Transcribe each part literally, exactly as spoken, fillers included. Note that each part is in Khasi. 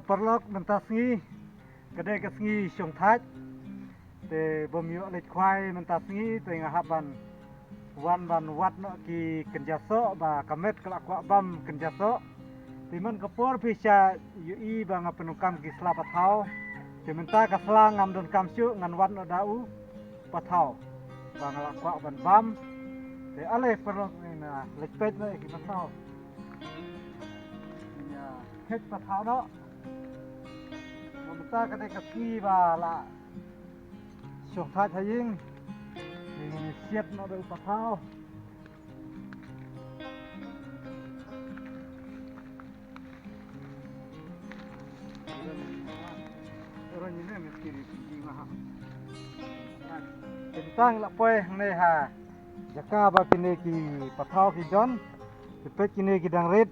Paralok, mynta sngi ka dei ka sngi shongthait. Te bym ïoh leit khwai mynta sngi, te nga hap ban wan ban wad noh ki kynja soh, ba ka met ka la kwah bam kynja soh. Te man ka por phi sa ïohi ba nga pyndonkam ki sla pathaw. Te mynta ka sla ngam donkam shuh, ngan wad noh da u pathaw ba nga la kwah ban bam. Te ale paralok, ngin leit peit noh ïa ki pathaw. Ngin kheit pathaw noh. Mynta ka dei ka sngi ba la shongthait ha ïing. Ngin siat noh da u pathaw. Te mynta ngi la poi hangne ha jaka ba kine ki pathaw ki don. Te peit, kine ki dang rit.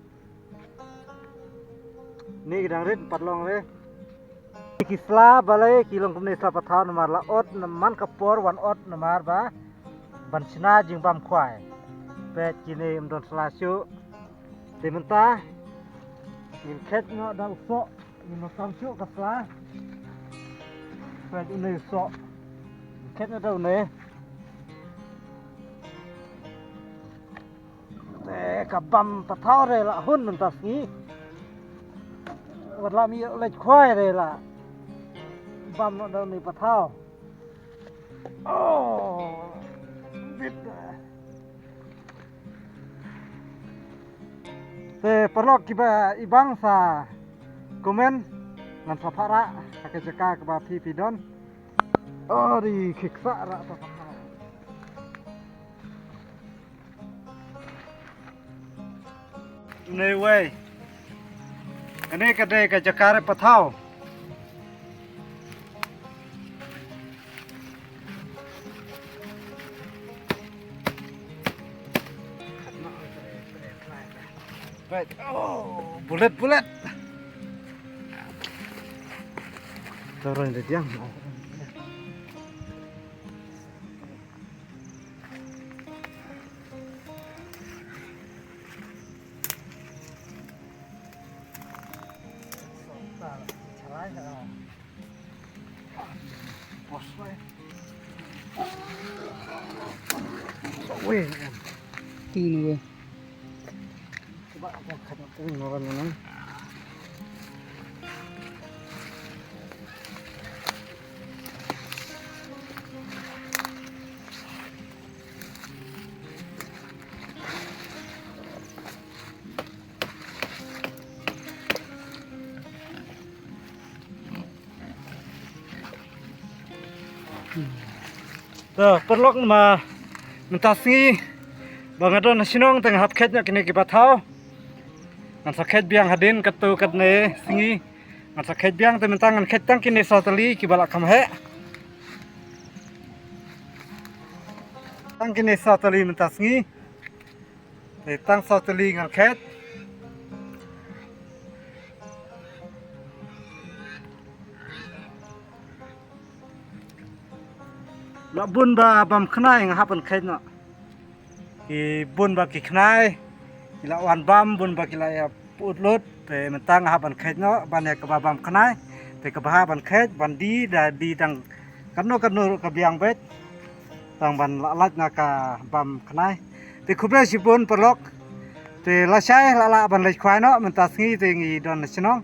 Kine ki dang rit, pat long re. Ki sla balei ki long kumne, sla pathaw, namar la ot, na man ka por wan ot, namar ba ban shna jingbam khwai. Peit, kine ym don sla shuh. Te mynta ngin kheit noh da u soh. Ngim donkam shuh ka sla. Peit, une u soh. Ngin kheit noh da une. Te ka bam pathaw re la hun mynta sngi. Wat la ym ïoh leit khwai re la bam noh da une pathaw. Oh, bit. Te paralok, kiba i bang sa comment, ngan sa phah rah ha ka jaka kaba phi phi don. Oh, dei khik sa rah ta pathaw. Nei wei. Kane ka dei ka jaka ri pathaw. Right. Oh, bulet, bulet. Turun dia diam. Weh, tin weh. Cuba aku angkat aku ngoran mana. To, paralok, namar mynta sngi ba nga don ha shnong te nga hap kheit noh kine ki pathaw. Ngan sa kheit biang hadien katto katne sngi. Ngan sa kheit biang, te mynta ngan kheit tang kine saw tylli kiba la kham heh. Tang kine saw tylli mynta sngi. Te tang saw tylli ngan kheit. La bun ba bam khnai nga hap ban kheit noh. Ki bun ba ki khnai ki la wan bam, bun ba ki la ïa put lut. Te mynta nga hap ban kheit noh ban ïa kaba bam khnai. Te kaba hap ban kheit ban die, da die tang katno katno ruh ka biang beit. Tang ban lah lait na ka bam khnai. Te khublei shibun paralok. Te lashai lah lah ban leit khwai noh, mynta sngi te ngi don na shnong.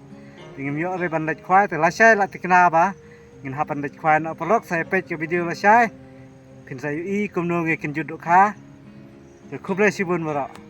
Te ngim ïoh re ban leit khwai, te lashai lah thikna ba ngin hap ban leit khwai noh paralok. Sa ïa peit ka video lashai, phin sa ïohi kumno ngi kynjut dohkha. Te khublei shibun baroh.